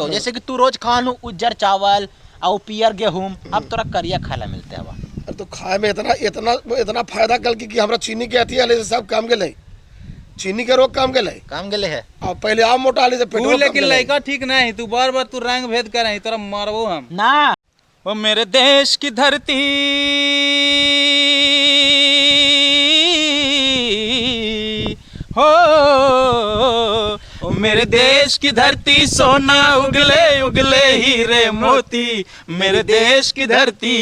तो जैसे कि तू रोज खानु उज्जर चावल और पियर गेहूं, अब तोरा करिया खाए ला मिलते हवा। अरे तो खाए में इतना इतना इतना फायदा कल की कि हमरा चीनी के अथी हले से सब काम गेलै, चीनी के रोग काम गेलै, काम गेले है। और पहले आम मोटा हले से तू पेटो कम लेकिन गेलै। लड़का ठीक नहीं, तू बार बार तू रंग भेद करे, तोरा मारबो हम ना। ओ मेरे देश की धरती हो, ओ मेरे देश की धरती सोना उगले उगले हीरे मोती, मेरे देश की धरती,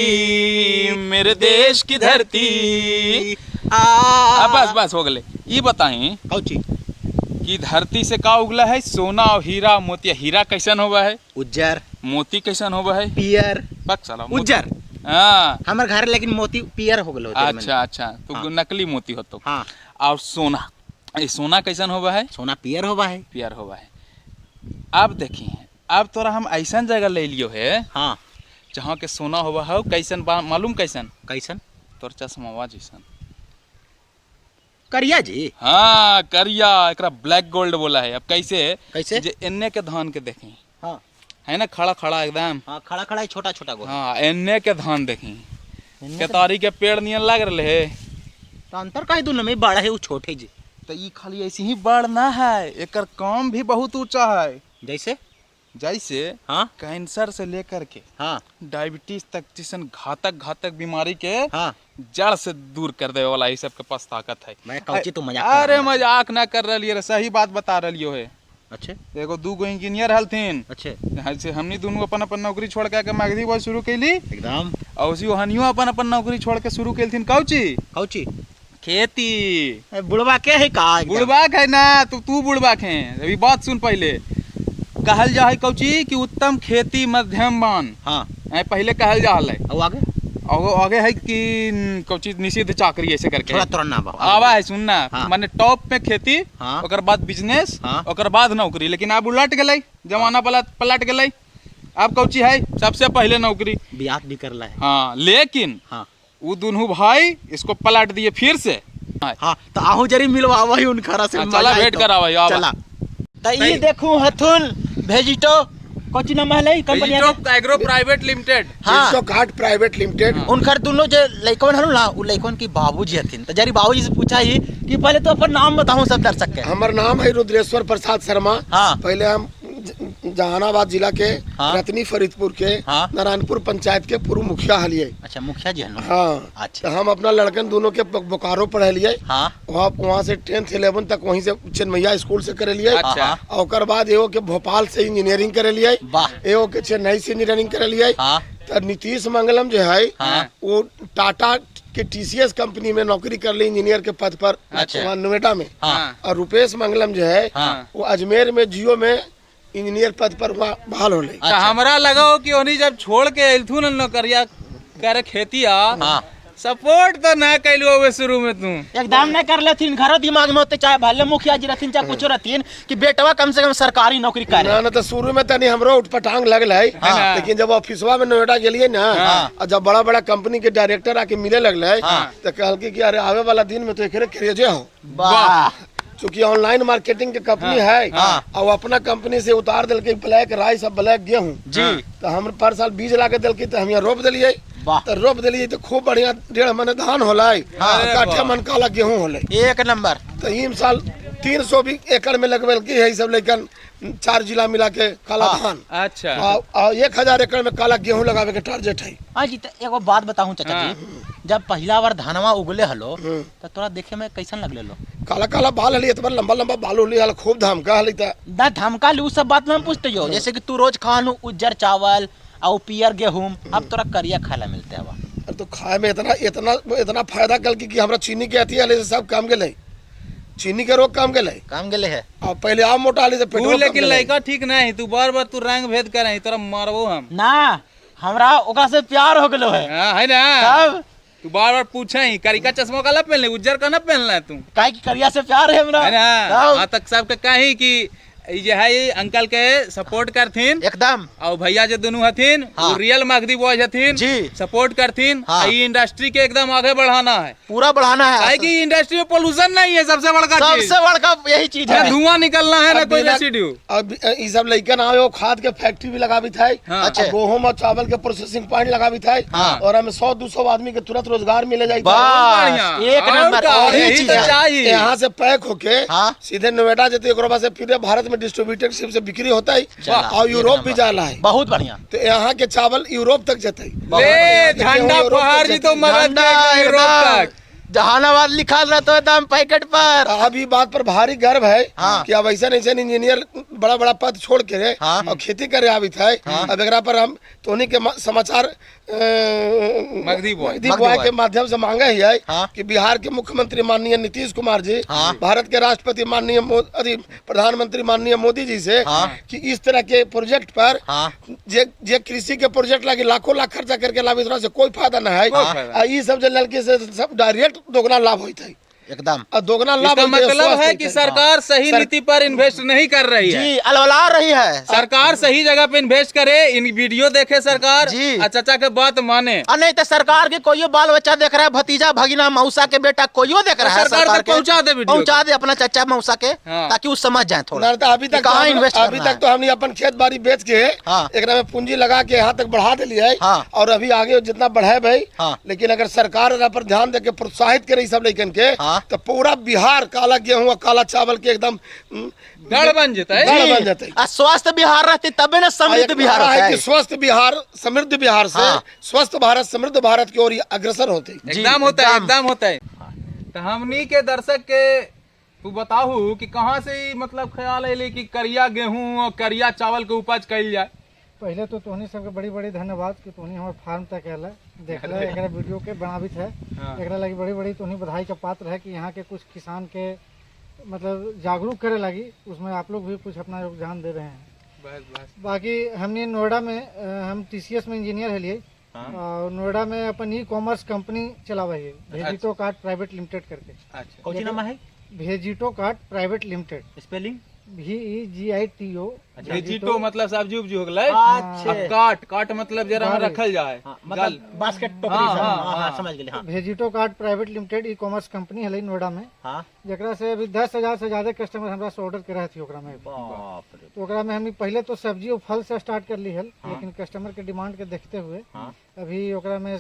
मेरे देश की धरती। आ आ, बस बस हो गले। ई बताई कौची कि धरती से का उगला है? सोना और हीरा मोती। हीरा कैसन होवा है? उज्जर। मोती कैसन होवा है? पियर। बक साला मोती। उज्जर। हाँ हमर घर लेकिन मोती पियर हो गेलो। अच्छा अच्छा, तो हाँ। नकली मोती हो तो। हाँ। और सोना, ये सोना कैसन होवा है? सोना पियर होवा है। पियर होवा है। अब देखी, अब तोरा हम ऐसन जगह ले लियो है हाँ जहाँ के सोना होवा है कैसन मालूम कैसन? कैसन? तोर चश्मावा जैसन। करिया जी। हाँ करिया, एकरा ब्लैक गोल्ड बोला है। अब कैसे? कैसे? जे एन्ने के धान के देखी हाँ है ना, खड़ा खड़ा एकदम। हाँ खड़ा खड़ा छोटा छोटा गो। हाँ एन्ने के धान देखी, एन्ने के- केतारी के पेड़ नियन लग रहे है। तो अंतर काहे दोनों में? बड़ा है वो छोटे जी। तो ई खाली ऐसे ही बड़ ना है, एकर काम भी बहुत ऊंचा है। जैसे? जैसे हाँ कैंसर से लेकर के हाँ डायबिटीज तक जैसन घातक घातक बीमारी के हाँ जड़ से दूर कर देवे वाला ये सब के पास ताकत है। मैं कौची तू मजाक कर अरे रहा है? मजाक ना कर रही है, सही बात बता रही है। अच्छे एगो दू गो इंजीनियर हलथिन, अच्छे ऐसे हमनी दोनों अपन अपन नौकरी छोड़ के आके मगधी बॉय शुरू कैली, एकदम। और उसी हनियो अपन अपन नौकरी छोड़ के शुरू कैलथिन कौची? कौची? खेती। ए, बुढ़वा के है का एकदम? बुढ़वा है ना तू, तू बुढ़वा के है। अभी बात सुन, पहले कहल जा है कौची कि उत्तम खेती मध्यम बान। हाँ ऐ पहले कहल जा हलै। और आगे? और आगे है कि कौची निषिद्ध चाकरी ऐसे करके थोड़ा तुरंत ना बाबा। आवा है सुनना। हाँ। माने टॉप में खेती, हाँ। ओकर बाद बिजनेस, हाँ। ओकर बाद नौकरी। लेकिन अब उलट गेलै जमाना, पलट गेलै। अब कौची है सबसे पहले नौकरी। बियाह भी कर ला है। हाँ लेकिन हाँ वो दोनों भाई इसको पलट दिए फिर से। हाँ। हाँ तो आहू जरी मिलवावा ही उनखरा से। हाँ, चला मजा आई भेंट तो। करावा ही, आवा। चला त ई देखू हथुन भेजिटो कोची नाम हलै company Vegito agro private limited. हाँ घाट प्राइवेट लिमिटेड। उनकर दोनों जे लइकवन हनु ना, उ लइकवन की बाबूजी हथिन। त जरी बाबूजी से पूछा ही कि पहले तो अपन नाम बताऊं सब दर्शक के। हमर नाम है रुद्रेश्वर प्रसाद शर्मा। हाँ। पहले हम जहानाबाद जिला के हाँ। रतनी फरीदपुर के हाँ। नारायणपुर पंचायत के पूर्व मुखिया हलिए। अच्छा मुखिया जी हनु। हाँ अच्छा। तो हम अपना लड़कन दोनों के बोकारो पढ़लिए। हाँ वहाँ वहाँ से 10th 11 तक वहीं से चेन्नैया स्कूल से करेलिए। अच्छा। हाँ। और ओकर बाद एगो के भोपाल से इंजीनियरिंग करेलिए, वाह। एगो के चेन्नई से इंजीनियरिंग करेलिए। हाँ तो नीतीश मंगलम जो है हाँ। वो टाटा के टीसीएस कंपनी में नौकरी कर ली इंजीनियर के पद पर। अच्छा। वहाँ नोएडा में। हाँ और रुपेश मंगलम जो है हाँ। वो अजमेर में जियो में इंजीनियर पद पर वहाँ बहाल हो तो हमरा लगा हो कि ओनी जब छोड़ के अइलथुन न नौकरिया करे खेतिया, हाँ। सपोर्ट तो ना कैलू होवे शुरू में तू। एकदम नहीं कर लेथिन, घरो दिमाग में होते चाहे भले मुखिया जी रहथिन चाहे कुछो रहथिन कि बेटवा कम से कम सरकारी नौकरी करे। ना ना तो शुरू में तनी हमरो उठपटांग लगल है, हाँ। लेकिन जब ऑफिसवा में नोएडा गेलिए ना, हाँ। और जब बड़ा बड़ा कंपनी के डायरेक्टर आके मिले लगल हाँ। तो कहलकी कि अरे आवे वाला दिन में तो एकरे क्रेजे हो, वाह चूंकि ऑनलाइन मार्केटिंग के कंपनी है। हाँ। और अपना कंपनी से उतार दिलके ब्लैक राइस और ब्लैक गेहूं जी। तो हम पर साल बीज ला के दिलके तो हम यहाँ रोप दिलिए। वाह। तो रोप दिलिए तो खूब बढ़िया 1.5 मन धान होला, अरे काठे वाह। मन काला गेहूं होले। एक नंबर। तो ई साल 300 भी एकड़ में लगवेलकी है सब, लेकिन 4 जिला मिला के काला धान। अच्छा। और 1000 एकड़ में काला गेहूं लगावे के टारगेट है। हाँ जी तो एगो बात बताऊं चाचा जी, जब पहला बार धनवा उगले हलो तो तोरा देखे में कैसन लगले लो? काला काला बाल हली, इतना लंबा लंबा बाल होली हल, खूब धमका हली त। ना धमका ली उ सब बात में हम पूछते हो। जैसे कि तू रोज खानु उज्जर चावल और पियर गेहूं, अब तोरा करिया खाए ला मिलते हवा। अरे तो खाए में इतना इतना इतना फायदा कल की कि हमरा चीनी के अथी हले से सब काम गेलै, चीनी के रोग काम गेलै। काम गेले है। और पहले आम मोटा हली से तू पेटो कम लेकिन गेलै। लड़का ठीक नहीं, तू बार बार तू रंग भेद करे, तोरा मारबो हम। ना हमरा ओकरा से प्यार हो गेलो है। हाँ, है ना? तब तू बार बार पूछे ही करिका चश्मा काला पहन ले, उज्जर का ना पहनला तू, काहे कि करिया से प्यार है हमरा। है ना? तब हाँ तक सबके कही कि ई जे है ई अंकल के सपोर्ट करथिन एकदम। और भैया जो दोनों हथिन हाँ। वो रियल मगधी बॉयज हथिन जी। सपोर्ट करथिन। हाँ। ई इंडस्ट्री के एकदम आगे बढ़ाना है, पूरा बढ़ाना है। काहे कि इंडस्ट्री में पोल्यूशन नहीं है, सबसे बड़का चीज। सबसे बड़का यही चीज ना है। धुआं निकलना है ना अब कोई बिना- रेसिड्यू। अब ई सब लइकन आवे वो खाद के फैक्ट्री भी लगावित है। हाँ। अच्छा। और गेहूं और चावल के प्रोसेसिंग पॉइंट लगावित है। हाँ। और हमें 100-200 आदमी के तुरंत रोजगार मिले जाए। बस बढ़िया। एक और नंबर का, यही यही चीज तो है। चाहिए। यहाँ से पैक होके हाँ। सीधे नोएडा जते, एक बाद से फिर भारत में डिस्ट्रीब्यूटर से बिक्री होता है चला, और एक यूरोप भी नंबर। जाला है। बहुत बढ़िया। तो यहाँ के चावल यूरोप तक जते। ले झंडा यूरोप तक पहाड़ जी तो जते। मगध झंडा के यूरोप एकदम। तक। जहानाबाद लिखा रहता है एकदम पैकेट पर। अब ये बात पर भारी गर्व है हाँ। कि अब ऐसा ऐसा इंजीनियर बड़ा बड़ा पद छोड़ के हाँ। और खेती करे आवित है। अब एकरा पर हम तोनी के समाचार Magdhi boy. Magdhi Magdhi boy boy. के माध्यम से मांगे ही है हाँ। कि बिहार के मुख्यमंत्री माननीय नीतीश कुमार जी, हाँ। भारत के राष्ट्रपति माननीय प्रधानमंत्री माननीय मोदी जी से हाँ। कि इस तरह के प्रोजेक्ट पर हाँ। जे जे कृषि के प्रोजेक्ट लगी लाखों लाख खर्चा करके लाभ इतना से कोई फायदा न है। कोई फायदा आ ई सब जे लड़की से सब डायरेक्ट दोगुना लाभ होता है एकदम। और दोगुना लाभ इसका होते है, मतलब स्वस्थ है होते कि है। सरकार सही नीति पर इन्वेस्ट नहीं कर रही है। जी अलवला रही है। सरकार सही जगह पे इन्वेस्ट करे, इन वीडियो देखे सरकार जी। और चाचा के बात माने। और नहीं तो सरकार के कोई बाल बच्चा देख रहा है, भतीजा भगिना मौसा के बेटा कोई देख रहा है, सरकार तक के पहुंचा दे वीडियो पहुंचा दे अपना चाचा मौसा के, हाँ। ताकि वो समझ जाए थोड़ा ना तो अभी तक कहाँ तो इन्वेस्ट अभी करना तक है। तो हमने अपन खेत बाड़ी बेच के हाँ। एकरा में पूंजी लगा के यहाँ तक बढ़ा दिली है। हाँ। और अभी आगे जितना बढ़े भाई, हाँ। लेकिन अगर सरकार एकरा पर ध्यान दे के प्रोत्साहित करे ई सब लइकन के, हाँ। तो पूरा बिहार काला गेहूं और काला चावल के एकदम गढ़ बन जेतै। गढ़ बन जेतै। आ स्वस्थ बिहार रहते तबे ना समृद्ध आ एक बिहार नारा है होतै। कि स्वस्थ बिहार समृद्ध बिहार से हाँ। स्वस्थ भारत समृद्ध भारत की ओर ये अग्रसर होते। जी, एकदम होता है, एकदम। एकदम होता है। तो हमनी के दर्शक के तू बताहू कि कहाँ से ई मतलब ख्याल अयली कि करिया गेहूं और करिया चावल के उपज कइल जाए। पहले तो तोहनी सबके बड़ी बड़ी धन्यवाद कि तोहनी हमारे फार्म तक आयल, देखल, एकरा वीडियो के बनावित है। हाँ। एकरा लगी बड़ी बड़ी तोहनी बधाई के पात्र है कि यहाँ के कुछ किसान के मतलब जागरूक करे लगी, उसमें आप लोग भी कुछ अपना योगदान दे रहे हैं। बस बस। बाकी हमने नोएडा में हम TCS में इंजीनियर है लिए और नोएडा में अपन ई कॉमर्स कंपनी चलावा है, भेजिटो कार्ट प्राइवेट लिमिटेड करके। अच्छा। कौन सी नाम है? Vegito cart private limited. Spelling? VEGITO। भेजिटो मतलब सब्जी उपजी हो गेलै। अच्छे। अब काट काट मतलब जरा में रखल जाए। हाँ, मतलब बास्केट टोकरी हाँ, सब। हाँ, हाँ, हाँ। हाँ, समझ गेली। हाँ। Vegito cart private limited e commerce company है नोएडा में, हाँ। जकरा से अभी 10,000 से ज्यादा कस्टमर हमरा से ऑर्डर करे थी ओकरा में। बाप रे। तो ओकरा में हम पहले तो सब्जी और फल से स्टार्ट कर ली हल, लेकिन कस्टमर के डिमांड के देखते हुए हाँ। अभी ओकरा में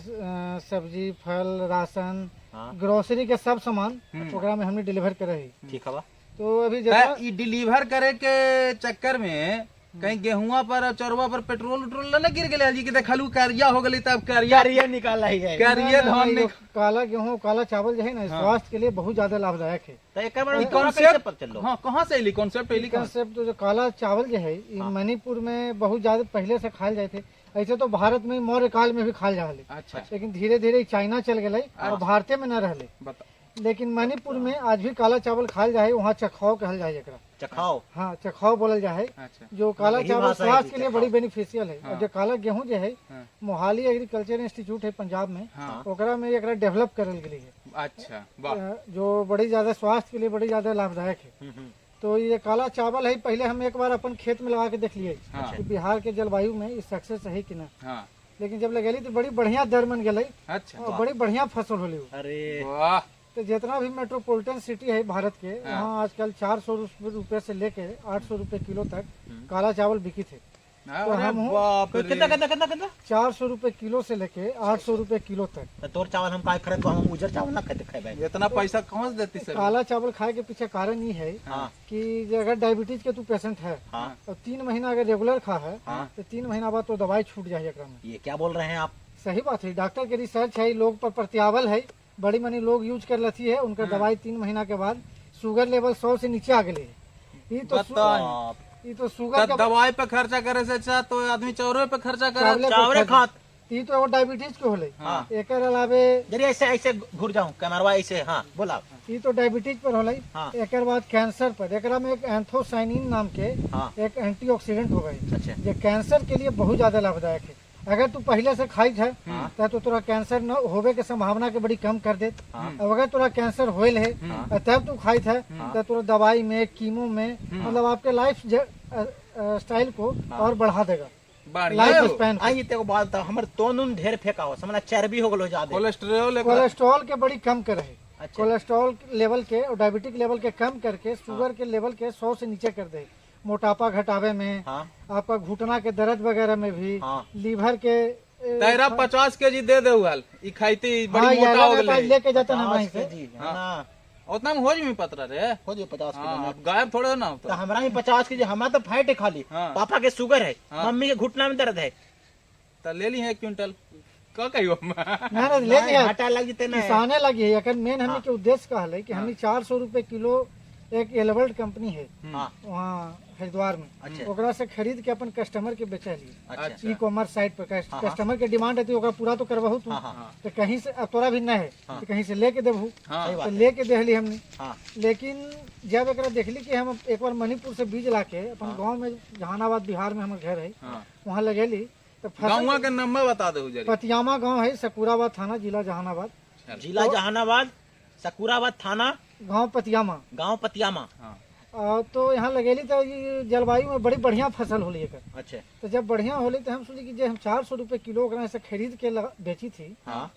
सब्जी फल राशन हाँ। ग्रोसरी के सब सामान ओकरा में हमने डिलीवर करे ही। ठीक है बा। तो अभी त जितना ई डिलीवर करे के चक्कर में कहीं गेहुआ पर और चरवा पर पेट्रोल उट्रोल ना गिर गेलै जी कि देखलू करिया हो गेलै तब करिया करिया निकाल रही है। करिया ना, ना, धान यो निक काला गेहूं काला चावल जो है ना स्वास्थ्य के लिए बहुत ज्यादा लाभदायक है। तो एक बार ई तोरा कैसे कॉन्सेप्ट पता चलो? हां कहां से एली कॉन्सेप्ट एली कहां से? कॉन्सेप्ट जो काला चावल जो है ई मणिपुर में बहुत ज्यादा पहले से खायल जाए थे। ऐसे तो भारत में मौर्य काल में भी खायल जा रहा, अच्छा लेकिन धीरे धीरे चाइना चल गए और भारतीय में न रहले। बता। लेकिन मणिपुर में आज भी काला चावल खायल जाए, वहाँ चखाओ कहल जाए एकरा। चखाओ। हाँ चखाओ बोलल जाए। अच्छा। जो काला यही चावल भाषा है स्वास्थ्य कि के लिए चखाओ। बड़ी बेनिफिशियल है। हाँ। और जो काला गेहूं जो है हाँ। मोहाली एग्रीकल्चर इंस्टीट्यूट है पंजाब में, हाँ। ओकरा में एकरा डेवलप करल गेली है। अच्छा वाह। जो बड़ी ज्यादा स्वास्थ्य के लिए बड़ी ज्यादा लाभदायक है। तो ये काला चावल है, पहले हम एक बार अपन खेत में लगा के देख लिए हाँ। कि बिहार के जलवायु में ये सक्सेस है कि ना। हाँ। लेकिन जब लगेली तो बड़ी बढ़िया दर मन गेलै अच्छा और बड़ी बढ़िया फसल होली। अरे वाह। तो जितना भी मेट्रोपॉलिटन सिटी है भारत के, वहाँ आजकल 400 रुपये से लेके 800 रुपये किलो तक काला चावल बिकी थे। तो अरे हम हूँ- बाप रे। कितना कितना कितना कितना? 400 रुपये किलो से लेके 800 रुपये किलो तक। तो तोर चावल हम काहे खरीद, हम उजर चावल ना खाते खेबै। इतना पैसा कहाँ से देती सर? काला चावल खाए के पीछे कारण ये है हाँ। कि जे अगर डायबिटीज के तू पेशेंट है हाँ। और 3 महीना अगर रेगुलर खा है हाँ। तो 3 महीना बाद तो दवाई छूट जाए एकरा में। ये क्या बोल रहे हैं आप? सही बात है, डॉक्टर के रिसर्च है, लोग पर प्रत्यावल है, बड़ी मनी लोग यूज कर लेती है, उनका दवाई 3 महीना के बाद शुगर लेवल 100 से नीचे आ गई है। ये तो बताइए। ये तो शुगर त दवाई पे खर्चा करे से अच्छा तो आदमी चावरे पे खर्चा करे। चावले पे चावले खर्चा। खात। ई तो एगो डायबिटीज के होले। हाँ। एकर अलावे जरी ऐसे ऐसे घुर जाऊं कैमरवा ऐसे। हाँ बोला। ई तो डायबिटीज पर होले। हाँ। एकर बाद कैंसर पर, एकरा में एक एंथोसाइनिन नाम के हाँ। एक एंटीऑक्सीडेंट हो गई अच्छा। जो कैंसर के लिए बहुत ज्यादा लाभदायक है। अगर तू पहले से खाई है तो तोरा कैंसर न होवे के संभावना के बड़ी कम कर देत। अब अगर तोरा कैंसर होल है तब तू खाई है तो तोरा दवाई में, कीमो में, मतलब आपके लाइफ स्टाइल को और बढ़ा देगा, लाइफ स्पैन। आई तेको बात हमर तोन ढेर फेंका हो, समझ चर्बी हो गेलो ज्यादा, कोलेस्ट्रॉल कोलेस्ट्रॉल के बड़ी कम करे है। कोलेस्ट्रॉल लेवल के और डायबिटिक लेवल के कम करके शुगर के लेवल के 100 से नीचे कर दे। मोटापा घटावे में, आपका घुटना के दर्द वगैरह में भी, लीवर के तेरा 50 केजी दे दे हाल ई खाइती बड़ी मोटा हो गेलै, लेके जाता ना वहीं से। हां उतना में हो जमी पतरा रे, हो जे 50 केजी गायब थोड़े ना तो हमरा ही 50 केजी, हमरा तो फैट है खाली। पापा के शुगर है, मम्मी के घुटना में दर्द है, त ले ली है 1 क्विंटल का कहियो ना ना ले लिया घाटा लग जते ना किसाने लगी है। अकर मेन हमनी के उद्देश्य कहले कि हमनी 400 रुपए किलो एक एलवर्ल्ड कंपनी है वहाँ हरिद्वार में, ओकरा से खरीद के अपन कस्टमर के बेचली ई कॉमर्स साइट पर। कस्टमर के डिमांड है ओकरा पूरा तो करबहु तू, तो कहीं से तोरा भी नहीं है तो कहीं से लेके देबहु, तो लेके देहली हमने। लेकिन जब एकरा देखली कि हम एक बार मणिपुर से बीज लाके अपन गाँव में, जहानाबाद बिहार में हमारे घर है, वहाँ लगेली। तो गाँव के नंबर बता दो। पतियामा गाँव है, सकुराबाद थाना, जिला जहानाबाद। जिला जहानाबाद, सकुराबाद थाना, गाँव पतियामा। गाँव पतियामा। तो यहाँ लगेली तो जलवायु में बड़ी बढ़िया फसल होली एकर। अच्छा। तो जब बढ़िया होली तो हम सोची कि जे हम 400 रुपए किलो ओकरा से खरीद के बेची थी,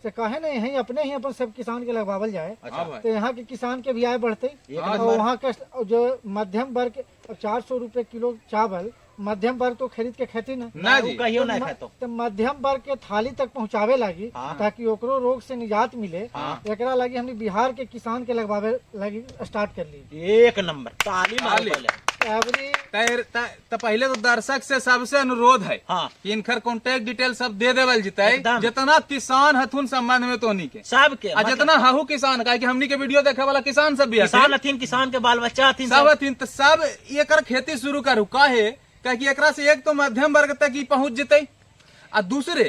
तो काहे नहीं यहीं अपने ही अपन सब किसान के लगवावल जाए। अच्छा। तो यहाँ के किसान के भी आय बढ़ते और वहाँ के जो मध्यम वर्ग, 400 रुपए किलो चावल मध्यम वर्ग तो खरीद के खेती ना कहियो ना खातो, तो मध्यम वर्ग के थाली तक पहुँचावे लागी ताकि ओकरो रोग से निजात मिले। एकरा लागी हमने बिहार के किसान के लगवावे लागी स्टार्ट कर ली। एक नंबर ताली मारो पहले। तो पहले तो दर्शक से सबसे अनुरोध है कि इनकर कॉन्टेक्ट डिटेल सब दे देवल जतै, जितना किसान हथुन संबंध में तो के सब के, जितना हहु किसान का हमनी के वीडियो देखे वाला किसान सब भी किसान हथिन, किसान के बाल बच्चा हथिन, सब हथिन, तो सब एकर खेती शुरू करू। काहे कि एकरा से एक तो मध्यम वर्ग तक ही पहुंच जतै आ दूसरे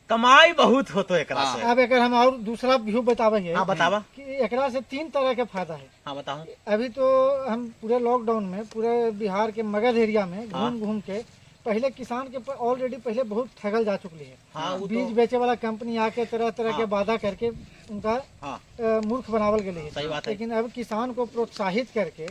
कमाई बहुत होतो एकरा से। अब एकर हम और दूसरा व्यू बतावे है। हां बतावा कि एकरा से 3 तरह के फायदा है। हां बताओ। अभी तो हम पूरे लॉकडाउन में पूरे बिहार के मगध एरिया में घूम घूम के पहले किसान के ऑलरेडी पहले बहुत ठगल जा चुकी है। बीज बेचे वाला कंपनी आके तरह तरह के वादा करके उनका मूर्ख बनावल गए है। सही बात है। लेकिन अब किसान को प्रोत्साहित करके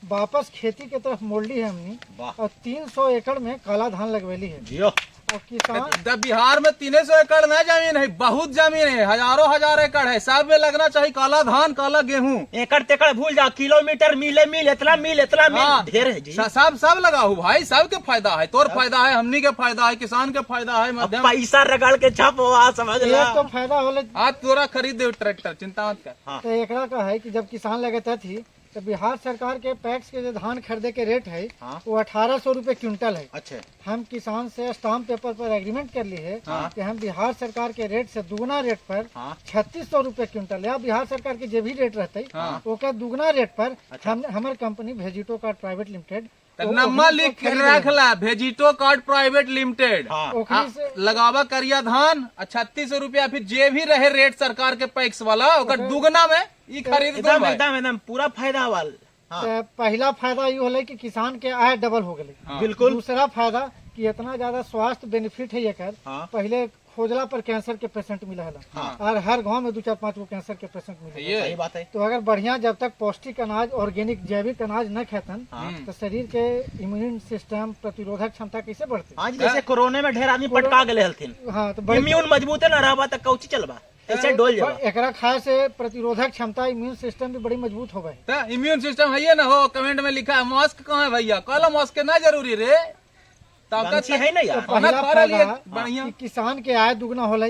वापस खेती के तरफ मोड़ली है हमनी और 300 एकड़ में काला धान लगवेली है। और किसान बिहार में 300 एकड़ ना जमीन है, बहुत जमीन है, हजारों हजार एकड़ है, सब में लगना चाहिए काला धान काला गेहूँ। एकड़ तेकड़ भूल जाओ, किलोमीटर मिले मिल इतना मिल इतना मिल ढेर है जी। सब सब लगाओ भाई, सबके फायदा है, तोर फायदा है, हमनी के फायदा है, किसान के फायदा है, मध्यम पैसा रगड़ के छप समझ ला। तो फायदा होले आज तोरा खरीद दे ट्रैक्टर, चिंता मत कर। तो एकरा का है कि जब किसान लगता थी तो बिहार सरकार के पैक्स के जो धान खरीदे के रेट है वो 1800 रुपए क्विंटल है। अच्छा। हम किसान से स्टाम्प पेपर पर एग्रीमेंट कर ली है कि हम बिहार सरकार के रेट से दुगना रेट पर 3600 रुपए क्विंटल या बिहार सरकार के जो भी रेट रहते ओकर दुगना रेट पर हम हमारे कंपनी भेजिटो कार्ड प्राइवेट लिमिटेड नम्मा लिख रख ला, भेजिटो कार्ड प्राइवेट लिमिटेड लगावा करिया धान 3600 रुपया, फिर जे भी रहे रेट सरकार के पैक्स वाला ओकर दुगना में ई खरीद एकदम एकदम एकदम पूरा फायदा वाल। तो पहला फायदा ये होले कि किसान के आय डबल हो गए। बिल्कुल। दूसरा फायदा कि इतना ज्यादा स्वास्थ्य बेनिफिट है एकर। पहले खोजला पर कैंसर के पेशेंट मिला है और हर गांव में 2 4 5 गो कैंसर के पेशेंट मिले। सही बात है। तो अगर बढ़िया जब तक पौष्टिक अनाज ऑर्गेनिक जैविक अनाज न खेतन तो शरीर के इम्यून सिस्टम प्रतिरोधक क्षमता कैसे बढ़ती। आज जैसे कोरोना में ढेर आदमी पटका गए हलथिन। हाँ, तो इम्यून मजबूत न रहबा त कौची चलबा, ऐसे डोल जाबा। एकरा खाए से प्रतिरोधक क्षमता इम्यून सिस्टम भी बड़ी मजबूत होवे। त इम्यून सिस्टम है ना हो, कमेंट में लिखा है मास्क कहाँ है भैया, काला मास्क के ना जरूरी रे, ताकत है ना यार। तो पहला फायदा कि किसान के आय दुगना होलै,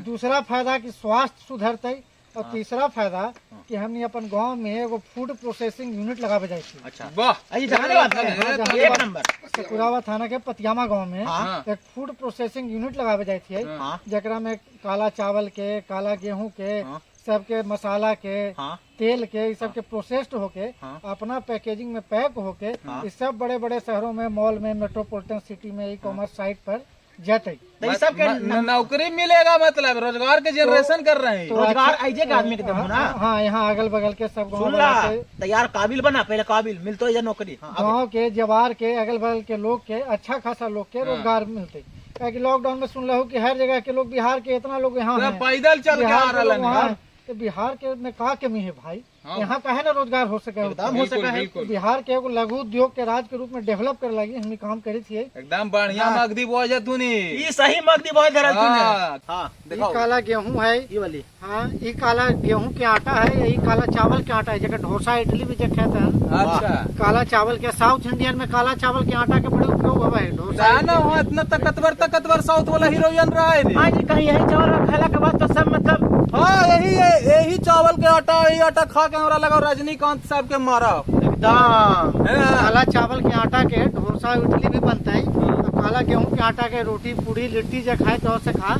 दूसरा फायदा कि स्वास्थ्य सुधरतै, और तीसरा फायदा कि हमनी अपन गांव में एगो फूड प्रोसेसिंग यूनिट लगावे जाय छी। अच्छा वाह, एक नंबर। सकुरावा थाना के पतियामा गांव में एक फूड प्रोसेसिंग यूनिट लगावे जाय छी, जेकरा में काला चावल के, काला गेहूं के, सबके मसाला के, तेल के, इस सब के प्रोसेस्ड होके अपना पैकेजिंग में पैक होके इस सब बड़े बड़े शहरों में, मॉल में, मेट्रोपॉलिटन सिटी में, ई कॉमर्स साइट पर जाते। तो इस सब के नौकरी मिलेगा, मतलब रोजगार के जनरेशन कर रहे हैं। तो रोजगार ऐजे के आदमी के देबो ना। हाँ, यहाँ अगल बगल के सब गाँव तैयार काबिल बना, पहले काबिल मिलतो या नौकरी। गाँव के जवार के अगल बगल के लोग के अच्छा खासा लोग के रोजगार मिलते। ताकि लॉकडाउन में सुन रहा कि हर जगह के लोग, बिहार के इतना लोग यहाँ तो हैं, पैदल चल के बिहार आ के लोग रहा वहाँ है। हैं। तो बिहार के में का कमी है भाई? हाँ। यहाँ काहे ना रोजगार हो सके? एकदम हो सका है। बिल्कुल। बिहार के एगो लघु उद्योग के राज्य के रूप में डेवलप करे लगी हमनी काम करे छियै। एकदम बढ़िया मगधी बोल जा तूनी। ई सही मगधी बोल दे रहल तूने। हाँ। हाँ ई देखो काला गेहूं है, ई वाली। हाँ, ई काला गेहूं के आटा है, यही काला चावल के आटा है, जेकर डोसा इडली भी जे खेते हैं। अच्छा। काला चावल के साउथ इंडियन में काला चावल के आटा के बड़े उपयोग होवे है डोसा। ना वहाँ इतना ताकतवर ताकतवर साउथ वाला हीरोइन रहा है रे। हाँ जी, कहीं यही चावल खाला के बाद तो सब मतलब हाँ, यही यही चावल के आटा, यही आटा खा के हमरा लगा रजनीकांत साहब के मारा एकदम है ना? काला चावल के आटा के डोसा इडली भी बनता है, तो काला गेहूं के आटा के रोटी पूरी लिट्टी जे खाए तो से खा।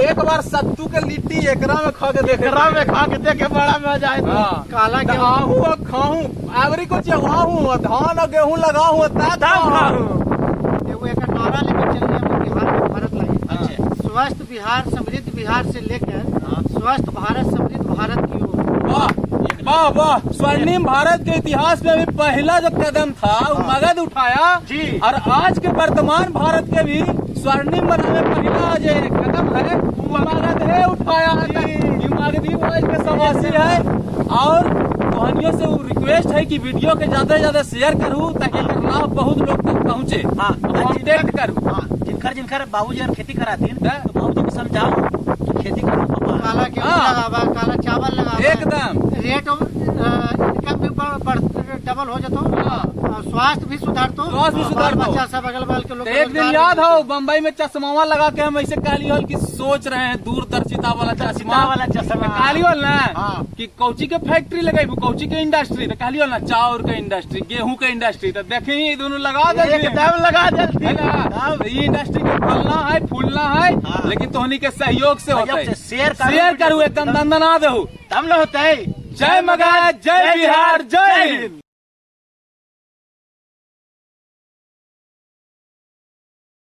एक बार सत्तू के लिट्टी एकरा में खा के देख, एकरा में खा के देखे बड़ा मजा आए। हाँ। काला तो गेहूं आहू और खाहू आवरी कुछ आहू और धान और गेहूं लगाहू ता खाहू। एगो एक नारा लेकर चल रहे हैं बिहार में भारत लगे। अच्छा। स्वस्थ बिहार समृद्ध बिहार से लेकर स्वस्थ भारत समृद्ध भारत की ओर। वाह वाह वाह। स्वर्णिम भारत के इतिहास में भी पहला जो कदम था वो मगध उठाया जी। और आज के वर्तमान भारत के भी स्वर्णिम बनावे पहला जो कदम है वो मगध है उठाया है। ये मगधी वंश के समासी है। और तोहनियों से रिक्वेस्ट है कि वीडियो के ज्यादा से ज्यादा शेयर करूँ ताकि एकर लाभ बहुत लोग तक पहुँचे। हाँ। कॉन्टेक्ट करूँ। हाँ, जिनकर जिनकर बाबूजी और खेती करातीन हाँ। तो बाबूजी को समझाओ कि खेती करो पापा। काला गेहूं हाँ। लगावा, काला चावल लगावा, एकदम रेट इनकम भी डबल हो जातो, हाँ। और स्वास्थ्य भी सुधारतो, स्वास्थ्य भी सुधारतो। बाल बच्चा सब अगल बगल के लोग तो एक दिन याद हो बम्बई में चश्मावा लगा के हम ऐसे काली हॉल की सोच रहे हैं दूरदर्शिता वाला चश्मा वाला चश्मा। तो काली हॉल ना हाँ। कि कौची के फैक्ट्री लगाई कौची के इंडस्ट्री, तो काली हॉल ना चाउर के इंडस्ट्री गेहूं के इंडस्ट्री, तो देखे ही दोनों लगा दे एकदम लगा देलती। है ना? तो ये इंडस्ट्री के फलना है फूलना है, हाँ। लेकिन तोहनी के सहयोग से होता है। सहयोग से शेयर करू। शेयर करू एकदम दंदना देहू तब न होता है। जय मगध, जय बिहार, जय हिंद।